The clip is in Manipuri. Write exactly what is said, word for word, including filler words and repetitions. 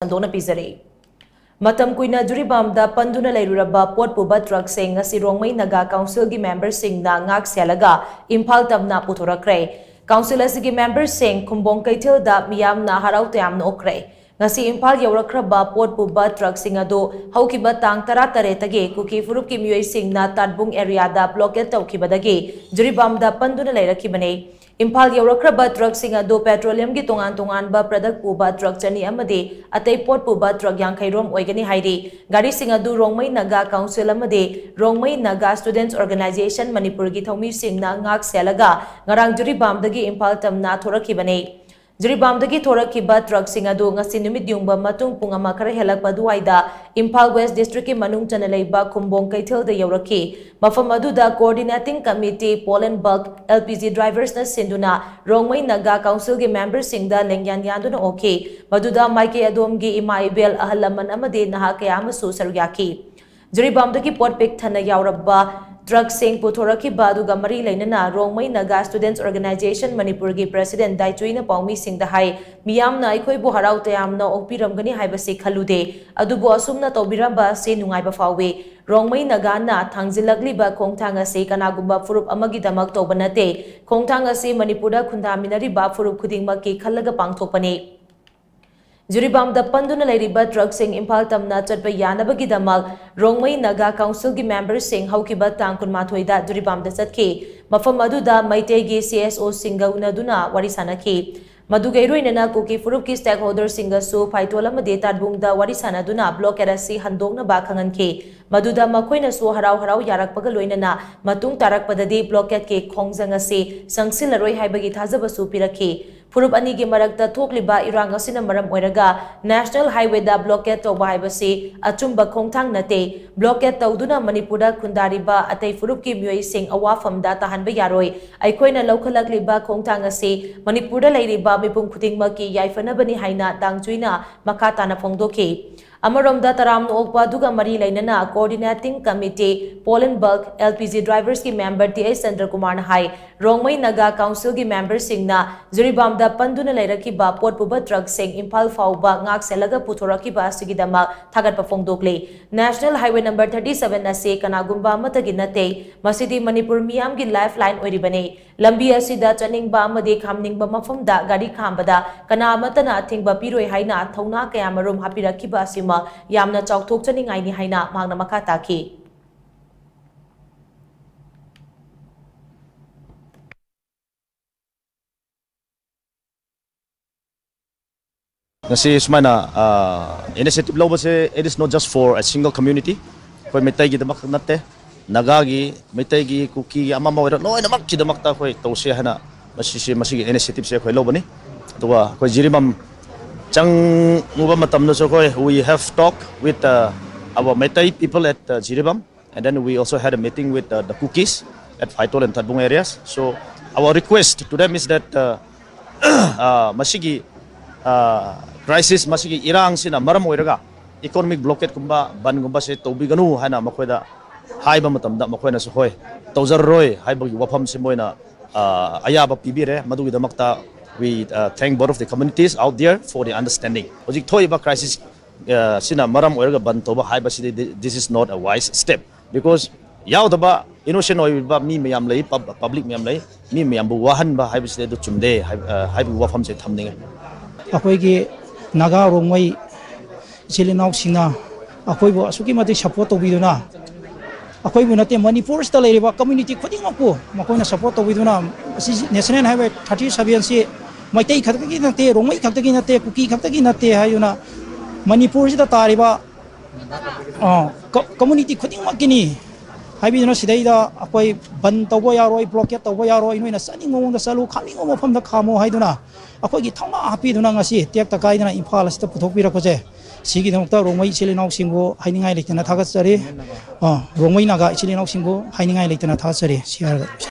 ꯁꯟꯗꯣꯛꯅ ꯄꯤꯖꯔꯤ꯫ ꯃꯇꯝ ꯀꯨꯏꯅ ꯖꯨꯔꯤꯕꯥꯝꯗ ꯄꯟꯗꯨꯅ ꯂꯩꯔꯨꯔꯕ ꯄꯣꯠ ꯄꯨꯕ ꯇ꯭ꯔꯛꯁꯤꯡ ꯉꯁꯤ ꯔꯣꯡꯃꯩ ꯅꯥꯒꯥ ꯀꯥꯎꯟꯁꯤꯜꯒꯤ ꯃꯦꯝꯕꯔꯁꯤꯡꯅ ꯉꯥꯛ ꯁꯦꯜꯂꯒ ꯏꯝꯐꯥꯜ ꯇꯝꯅ ꯄꯨꯊꯣꯔꯛꯈ꯭ꯔꯦ꯫ ꯀꯥꯎꯟꯁꯤꯜ ꯑꯁꯤꯒꯤ ꯃꯦꯝꯕꯔꯁꯤꯡ ꯈꯨꯝꯕꯣꯡ ꯀꯩꯊꯦꯜꯗ ꯃꯤꯌꯥꯝꯅ ꯍꯔꯥꯎ ꯇꯌꯥꯝꯅ ꯑꯣꯛꯈ꯭ꯔꯦ꯫ ꯉꯁꯤ ꯏꯝꯐꯥꯜ ꯌꯧꯔꯛꯈ꯭ꯔꯕ ꯄꯣꯠ ꯄꯨꯕ ꯇ꯭ꯔꯛꯁꯤꯡ ꯑꯗꯨ ꯍꯧꯈꯤꯕ ꯇꯥꯡ ꯇꯔꯥꯇꯔꯦꯠꯇꯒꯤ ꯀꯨꯀꯤ ꯐꯨꯔꯨꯞꯀꯤ ꯃꯤꯑꯣꯏꯁꯤꯡꯅ ꯇꯥꯠꯕꯨꯡ ꯑꯦꯔꯤꯌꯥꯗ ꯕ꯭ꯂꯣꯀꯦꯠ ꯇꯧꯈꯤꯕꯗꯒꯤ ꯖꯨꯔꯤꯕꯥꯝꯗ ꯄꯟꯗꯨꯅ ꯂꯩꯔꯛꯈꯤꯕꯅꯤ꯫ ꯏꯝꯐꯥꯜ ꯌꯧꯔꯛꯈ꯭ꯔꯕ ꯇ꯭ꯔꯛꯁꯤꯡ ꯑꯗꯨ ꯄꯦꯇ꯭ꯔꯣꯂꯤꯌꯝꯒꯤ ꯇꯣꯉꯥꯟ ꯇꯣꯉꯥꯟꯕ ꯄ꯭ꯔꯗꯛ ꯄꯨꯕ ꯇ꯭ꯔꯛ ꯆꯅꯤ ꯑꯃꯗꯤ ꯑꯇꯩ ꯄꯣꯠ ꯄꯨꯕ ꯇ꯭ꯔꯛ ꯌꯥꯡꯈꯩ ꯔꯣꯝ ꯑꯣꯏꯒꯅꯤ ꯍꯥꯏꯔꯤ꯫ ꯒꯥꯔꯤꯁꯤꯡ ꯑꯗꯨ ꯔꯣꯡꯃꯩ ꯅꯥꯒꯥ ꯀꯥꯎꯟꯁꯤꯜ ꯑꯃꯗꯤ ꯔꯣꯡꯃꯩ ꯅꯥꯒꯥ ꯁ꯭ꯇꯨꯗꯦꯟꯠꯁ ꯑꯣꯔꯒꯅꯥꯏꯖꯦꯁꯟ ꯃꯅꯤꯄꯨꯔꯒꯤ ꯊꯧꯃꯤꯁꯤꯡꯅ ꯉꯥꯛ ꯁꯦꯜꯂꯒ ꯉꯔꯥꯡ ꯖꯨꯔꯤꯕꯥꯝꯗꯒꯤ ꯏꯝꯐꯥꯜ ꯇꯝꯅ ꯊꯣꯔꯛꯈꯤꯕꯅꯤ꯫ ꯖꯤꯔꯤꯕꯥꯝꯗꯒꯤ ꯊꯣꯔꯛꯈꯤꯕ ꯇ꯭ꯔꯛꯁꯤꯡ ꯑꯗꯨ ꯉꯁꯤ ꯅꯨꯃꯤꯠ ꯌꯨꯡꯕ ꯃꯇꯨꯡ ꯄꯨꯡ ꯑꯃ ꯈꯔ ꯍꯦꯜꯂꯛꯄ ꯑꯗꯨꯋꯥꯏꯗ ꯏꯝꯐꯥꯜ ꯋꯦꯁ ꯗꯤꯁꯇ꯭ꯔꯤꯛꯀꯤ ꯃꯅꯨꯡ ꯆꯟꯅ ꯂꯩꯕ ꯈꯨꯝꯕꯣꯡ ꯀꯩꯊꯦꯜꯗ ꯌꯧꯔꯛꯈꯤ꯫ ꯃꯐꯝ ꯑꯗꯨꯗ Coordinating Committee, Paul and Bulk, L P G drivers ꯅ ꯁꯤꯟꯗꯨꯅ ꯔꯣꯡꯃꯩ ꯅꯥꯒꯥ ꯀꯥꯎꯟꯁꯤꯜꯒꯤ ꯃꯦꯝꯕꯔꯁꯤꯡꯗ ꯂꯦꯡꯌꯥꯟ ꯌꯥꯟꯗꯨꯅ ꯑꯣꯛꯈꯤ꯫ ꯃꯗꯨꯗ ꯃꯥꯏꯀꯩ ꯑꯗꯣꯝꯒꯤ ꯏꯃꯥ ꯏꯕꯦꯜ, ꯑꯍꯜ ꯂꯃꯟ ꯑꯃꯗꯤ ꯅꯍꯥ ꯀꯌꯥ ꯑꯃꯁꯨ ꯁꯔꯨꯛ ꯌꯥꯈꯤ꯫ ꯖꯤꯔꯤꯕꯥꯝꯗꯒꯤ ꯄꯣꯠ ꯄꯤꯛ ꯊꯟꯅ ꯌꯥꯎꯔꯕ ꯇ꯭ꯔꯛꯁꯤꯡ ꯄꯨꯊꯣꯔꯛꯈꯤꯕ ꯑꯗꯨꯒ ꯃꯔꯤ ꯂꯩꯅꯅ ꯔꯣꯡꯃꯩ ꯅꯥꯒꯥ ꯁ꯭ꯇꯨꯗꯦꯟꯠꯁ ꯑꯣꯔꯒꯅꯥꯏꯖꯦꯁꯟ ꯃꯅꯤꯄꯨꯔꯒꯤ ꯄ꯭ꯔꯦꯁꯤꯗꯦꯟꯠ ꯗꯥꯏꯆꯨꯏꯅ ꯄꯥꯎꯃꯤꯁꯤꯡꯗ ꯍꯥꯏ, ꯃꯤꯌꯥꯝꯅ ꯑꯩꯈꯣꯏꯕꯨ ꯍꯔꯥꯎ ꯇꯌꯥꯝꯅ ꯑꯣꯛꯄꯤꯔꯝꯒꯅꯤ ꯍꯥꯏꯕꯁꯤ ꯈꯜꯂꯨꯗꯦ, ꯑꯗꯨꯕꯨ ꯑꯁꯨꯝꯅ ꯇꯧꯕꯤꯔꯝꯕ ꯑꯁꯤ ꯅꯨꯡꯉꯥꯏꯕ ꯐꯥꯎꯏ꯫ ꯔꯣꯡꯃꯩ ꯅꯥꯒꯥꯅ ꯊꯥꯡꯖꯤꯜꯂꯛꯂꯤꯕ ꯈꯣꯡꯊꯥꯡ ꯑꯁꯤ ꯀꯅꯥꯒꯨꯝꯕ ꯐꯨꯔꯨꯞ ꯑꯃꯒꯤꯗꯃꯛ ꯇꯧꯕ ꯅꯠꯇꯦ꯫ ꯈꯣꯡꯊꯥꯡ ꯑꯁꯤ ꯃꯅꯤꯄꯨꯔꯗ ꯈꯨꯟꯗꯥꯃꯤꯟꯅꯔꯤꯕ ꯐꯨꯔꯨꯞ ꯈꯨꯗꯤꯡꯃꯛꯀꯤ ꯈꯜꯂꯒ ꯄꯥꯡꯊꯣꯛꯄꯅꯤ꯫ ꯖꯤꯔꯤꯕꯥꯝꯗ ꯄꯟꯗꯨꯅ ꯂꯩꯔꯤꯕ ꯇ꯭ꯔꯛꯁꯤꯡ ꯏꯝꯐꯥꯜ ꯇꯝꯅ ꯆꯠꯄ ꯌꯥꯅꯕꯒꯤꯗꯃꯛ ꯔꯣꯡꯃꯩ ꯅꯥꯒꯥ ꯀꯥꯎꯟꯁꯤꯜꯒꯤ ꯃꯦꯝꯕꯔꯁꯤꯡ ꯍꯧꯈꯤꯕ ꯇꯥꯡ ꯀꯨꯟꯃꯥꯊꯣꯏꯗ ꯖꯤꯔꯤꯕꯥꯝꯗ ꯆꯠꯈꯤ꯫ ꯃꯐꯝ ꯑꯗꯨꯗ ꯃꯩꯇꯩꯒꯤ C S O ꯁꯤꯡꯒ ꯎꯅꯗꯨꯅ ꯋꯥꯔꯤ ꯁꯥꯅꯈꯤ꯫ ꯃꯗꯨꯒ ꯏꯔꯣꯏꯅꯅ ꯀꯨꯀꯤ ꯐꯨꯔꯨꯞꯀꯤ stakeholder ꯁꯤꯡꯒꯁꯨ ꯐꯥꯏꯇꯣꯜ ꯑꯃꯗꯤ ꯇꯥꯠꯕꯨꯡꯗ ꯋꯥꯔꯤ ꯁꯥꯅꯗꯨꯅ ꯕ꯭ꯂꯣꯀꯦꯠ ꯑꯁꯤ ꯍꯟꯗꯣꯛꯅꯕ ꯈꯪꯍꯟꯈꯤ꯫ ꯃꯗꯨꯗ ꯃꯈꯣꯏꯅꯁꯨ ꯍꯔꯥꯎ ꯍꯔꯥꯎ ꯌꯥꯔꯛꯄꯒ ꯂꯣꯏꯅꯅ ꯃꯇꯨꯡ ꯇꯥꯔꯛꯄꯗꯗꯤ ꯕ꯭ꯂꯣꯀꯦꯠꯀꯤ ꯈꯣꯡꯖꯪ ꯑꯁꯤ ꯆꯪꯁꯤꯜꯂꯔꯣꯏ ꯍꯥꯏꯕꯒꯤ ꯊꯥꯖꯕꯁꯨ ꯄꯤꯔꯛꯈꯤ꯫ ꯐꯨꯔꯨꯞ ꯑꯅꯤꯒꯤ ꯃꯔꯛꯇ ꯊꯣꯛꯂꯤꯕ ꯏꯔꯥꯡ ꯑꯁꯤꯅ ꯃꯔꯝ ꯑꯣꯏꯔꯒ ꯅꯦꯁꯅꯦꯜ ꯍꯥꯏꯋꯦꯗ ꯕ꯭ꯂꯣꯀꯦꯠ ꯇꯧꯕ ꯍꯥꯏꯕꯁꯤ ꯑꯆꯨꯝꯕ ꯈꯣꯡꯊꯥꯡ ꯅꯠꯇꯦ꯫ ꯕ꯭ꯂꯣꯀꯦꯠ ꯇꯧꯗꯨꯅ ꯃꯅꯤꯄꯨꯔꯗ ꯈꯨꯟꯗꯥꯔꯤꯕ ꯑꯇꯩ ꯐꯨꯔꯨꯞꯀꯤ ꯃꯤꯑꯣꯏꯁꯤꯡ ꯑꯋꯥꯐꯝꯗ ꯇꯥꯍꯟꯕ ꯌꯥꯔꯣꯏ꯫ ꯑꯩꯈꯣꯏꯅ ꯂꯧꯈꯠꯂꯛꯂꯤꯕ ꯈꯣꯡꯊꯥꯡ ꯑꯁꯤ ꯃꯅꯤꯄꯨꯔꯗ ꯂꯩꯔꯤꯕ ꯃꯤꯄꯨꯝ ꯈꯨꯗꯤꯡꯃꯛꯀꯤ ꯌꯥꯏꯐꯅꯕꯅꯤ ꯍꯥꯏꯅ ꯗꯥꯡꯆꯨꯏꯅ ꯃꯈꯥ ꯇꯥꯅ ꯐꯣꯡꯗꯣꯛꯈꯤ꯫ ꯑꯃꯔꯣꯝꯗ, ꯇꯔꯥꯝꯅ ꯑꯣꯛꯄ ꯑꯗꯨꯒ ꯃꯔꯤ ꯂꯩꯅꯅ Coordinating Committee, Paul and Bulk, L P G Drivers ꯀꯤ member T H ꯆꯟꯗ꯭ꯔꯀꯨꯃꯥꯔꯅ ꯍꯥꯏ, ꯔꯣꯡꯃꯩ ꯅꯥꯒꯥ council ꯒꯤ member ꯁꯤꯡꯅ ꯖꯤꯔꯤꯕꯥꯝꯗ ꯄꯟꯗꯨꯅ ꯂꯩꯔꯛꯈꯤꯕ ꯄꯣꯠ ꯄꯨꯕ truck ꯁꯤꯡ ꯏꯝꯐꯥꯜ ꯐꯥꯎꯕ ꯉꯥꯛ ꯁꯦꯜꯂꯒ ꯄꯨꯊꯣꯔꯛꯈꯤꯕ ꯑꯁꯤꯒꯤꯗꯃꯛ ꯊꯥꯒꯠꯄ ꯐꯣꯡꯗꯣꯛꯂꯤ꯫ National Highway number thirty seven ꯑꯁꯤ ꯀꯅꯥꯒꯨꯝꯕ ꯑꯃꯠꯇꯒꯤ ꯅꯠꯇꯦ, ꯃꯁꯤꯗꯤ ꯃꯅꯤꯄꯨꯔ ꯃꯤꯌꯥꯝꯒꯤ lifeline ꯑꯣꯏꯔꯤꯕꯅꯤ꯫ ꯂꯝꯕꯤ ꯑꯁꯤꯗ ꯆꯠꯅꯤꯡꯕ ꯑꯃꯗꯤ ꯈꯥꯝꯅꯤꯡꯕ ꯃꯐꯝꯗ ꯒꯥꯔꯤ ꯈꯥꯝꯕꯗ ꯀꯅꯥ ꯑꯃꯠꯇꯅ ꯑꯊꯤꯡꯕ ꯄꯤꯔꯣꯏ ꯍꯥꯏꯅ ꯊꯧꯅꯥ ꯀꯌꯥꯃꯔꯨꯝ ꯍꯥꯞꯄꯤꯔꯛꯈꯤꯕ ꯑꯁꯤꯃꯛ ꯌꯥꯝꯅ ꯆꯥꯎꯊꯣꯛꯆꯅꯤꯡꯉꯥꯏꯅꯤ ꯍꯥꯏꯅ ꯃꯍꯥꯛꯅ ꯃꯈꯥ ꯇꯥꯈꯤ꯫ ꯉꯁꯤ ꯁꯨꯃꯥꯏꯅ initiative ꯂꯧꯕꯁꯦ, it is not just for a single community. ꯑꯩꯈꯣꯏ ꯃꯩꯇꯩꯒꯤꯗꯃꯛ ꯈꯛ ꯅꯠꯇꯦ, ꯅꯥꯒꯥꯒꯤ, ꯃꯩꯇꯩꯒꯤ, ꯀꯨꯀꯤꯒꯤ, ꯑꯃ ꯑꯃ ꯑꯣꯏꯔꯣ, ꯂꯣꯏꯅꯃꯛꯀꯤꯗꯃꯛꯇ ꯑꯩꯈꯣꯏ ꯇꯧꯁꯦ ꯍꯥꯏꯅ ꯃꯁꯤꯁꯦ, ꯃꯁꯤꯒꯤ initiative ꯁꯦ ꯑꯩꯈꯣꯏ ꯂꯧꯕꯅꯤ꯫ ꯑꯗꯨꯒ ꯑꯩꯈꯣꯏ ꯖꯤꯔꯤꯕꯥꯝ ꯆꯪꯉꯨꯕ ꯃꯇꯝꯗꯁꯨ ꯑꯩꯈꯣꯏ, we have talk with our Meitei people at Jiribam, and then we also had a meeting with the Kukis at Phaitol and Tatbung areas. So our request to them is that ꯃꯁꯤꯒꯤ crisis, ꯃꯁꯤꯒꯤ ꯏꯔꯥꯡꯁꯤꯅ ꯃꯔꯝ ꯑꯣꯏꯔꯒ economic blockade ꯀꯨꯝꯕ, ꯕꯟꯒꯨꯝꯕꯁꯦ ꯇꯧꯕꯤꯒꯅꯨ ꯍꯥꯏꯅ ꯃꯈꯣꯏꯗ ꯍꯥꯏꯕ ꯃꯇꯝꯗ, ꯃꯈꯣꯏꯅꯁꯨ ꯍꯣꯏ, ꯇꯧꯖꯔꯔꯣꯏ ꯍꯥꯏꯕꯒꯤ ꯋꯥꯐꯝꯁꯤ ꯃꯣꯏꯅ ꯑꯌꯥꯕ ꯄꯤꯕꯤꯔꯦ꯫ ꯃꯗꯨꯒꯤꯗꯃꯛꯇ we thank both of the communities out there for the understanding. ꯍꯧꯖꯤꯛ ꯊꯣꯛꯏꯕ crisis ꯁꯤꯅ ꯃꯔꯝ ꯑꯣꯏꯔꯒ ꯕꯟ ꯇꯧꯕ ꯍꯥꯏꯕꯁꯤꯗꯤ, this is not a wise step, because ꯌꯥꯎꯗꯕ innocent ꯑꯣꯏꯕ ꯃꯤ ꯃꯌꯥꯝ ꯂꯩ, public ꯃꯌꯥꯝ ꯂꯩ, ꯃꯤ ꯃꯌꯥꯝꯕꯨ ꯋꯥꯍꯟꯕ ꯍꯥꯏꯕꯁꯤꯗꯤ ꯑꯗꯨ ꯆꯨꯝꯗꯦ ꯍꯥꯏꯕꯒꯤ ꯋꯥꯐꯝꯁꯦ ꯊꯝꯅꯤꯡꯉꯦ꯫ ꯑꯩꯈꯣꯏꯒꯤ ꯅꯥꯒꯥ ꯔꯣꯡꯃꯩ ꯏꯆꯤꯜ ꯏꯅꯥꯎꯁꯤꯡꯅ ꯑꯩꯈꯣꯏꯕꯨ ꯑꯁꯨꯛꯀꯤ ꯃꯇꯤꯛ support ꯇꯧꯕꯤꯗꯨꯅ, ꯑꯩꯈꯣꯏꯕꯨ ꯅꯠꯇꯦ, ꯃꯅꯤꯄꯨꯔꯁꯤꯗ ꯂꯩꯔꯤꯕ community ꯈꯨꯗꯤꯡꯃꯛꯄꯨ ꯃꯈꯣꯏꯅ support ꯇꯧꯕꯤꯗꯨꯅ, ꯑꯁꯤ National Highway thirty seven ꯁꯤ ꯃꯩꯇꯩ ꯈꯛꯇꯒꯤ ꯅꯠꯇꯦ, ꯔꯣꯡꯃꯩ ꯈꯛꯇꯒꯤ ꯅꯠꯇꯦ, ꯀꯨꯀꯤ ꯈꯛꯇꯒꯤ ꯅꯠꯇꯦ ꯍꯥꯏꯗꯨꯅ, ꯃꯅꯤꯄꯨꯔꯁꯤꯗ ꯇꯥꯔꯤꯕ community ꯈꯨꯗꯤꯡꯃꯛꯀꯤꯅꯤ ꯍꯥꯏꯕꯤꯗꯨꯅ, ꯁꯤꯗꯩꯗ ꯑꯩꯈꯣꯏ ꯕꯟ ꯇꯧꯕ ꯌꯥꯔꯣꯏ, blockade ꯇꯧꯕ ꯌꯥꯔꯣꯏ, ꯅꯣꯏꯅ ꯆꯠꯅꯤꯡꯕ ꯃꯑꯣꯡꯗ ꯆꯠꯂꯨ, ꯈꯥꯝꯅꯤꯡꯕ ꯃꯐꯝꯗ ꯈꯥꯝꯃꯨ ꯍꯥꯏꯗꯨꯅ ꯑꯩꯈꯣꯏꯒꯤ ꯊꯧꯅꯥ ꯍꯥꯞꯄꯤꯗꯨꯅ ꯉꯁꯤ ꯇꯦꯛꯇ ꯀꯥꯏꯗꯅ ꯏꯝꯐꯥꯜ ꯑꯁꯤꯗ ꯄꯨꯊꯣꯛꯄꯤꯔꯛꯄꯁꯦ, ꯁꯤꯒꯤꯗꯃꯛꯇ ꯔꯣꯡꯃꯩ ꯏꯆꯤꯜ ꯏꯅꯥꯎꯁꯤꯡꯕꯨ ꯍꯥꯏꯅꯤꯡꯉꯥꯏ ꯂꯩꯇꯅ ꯊꯥꯒꯠꯆꯔꯤ꯫ ꯑ, ꯔꯣꯡꯃꯩ ꯅꯥꯒꯥ ꯏꯆꯤꯜ ꯏꯅꯥꯎꯁꯤꯡꯕꯨ ꯍꯥꯏꯅꯤꯡꯉꯥꯏ ꯂꯩꯇꯅ ꯊꯥꯒꯠꯆꯔꯤ꯫ ꯁꯤ ꯍꯥꯏꯔꯒ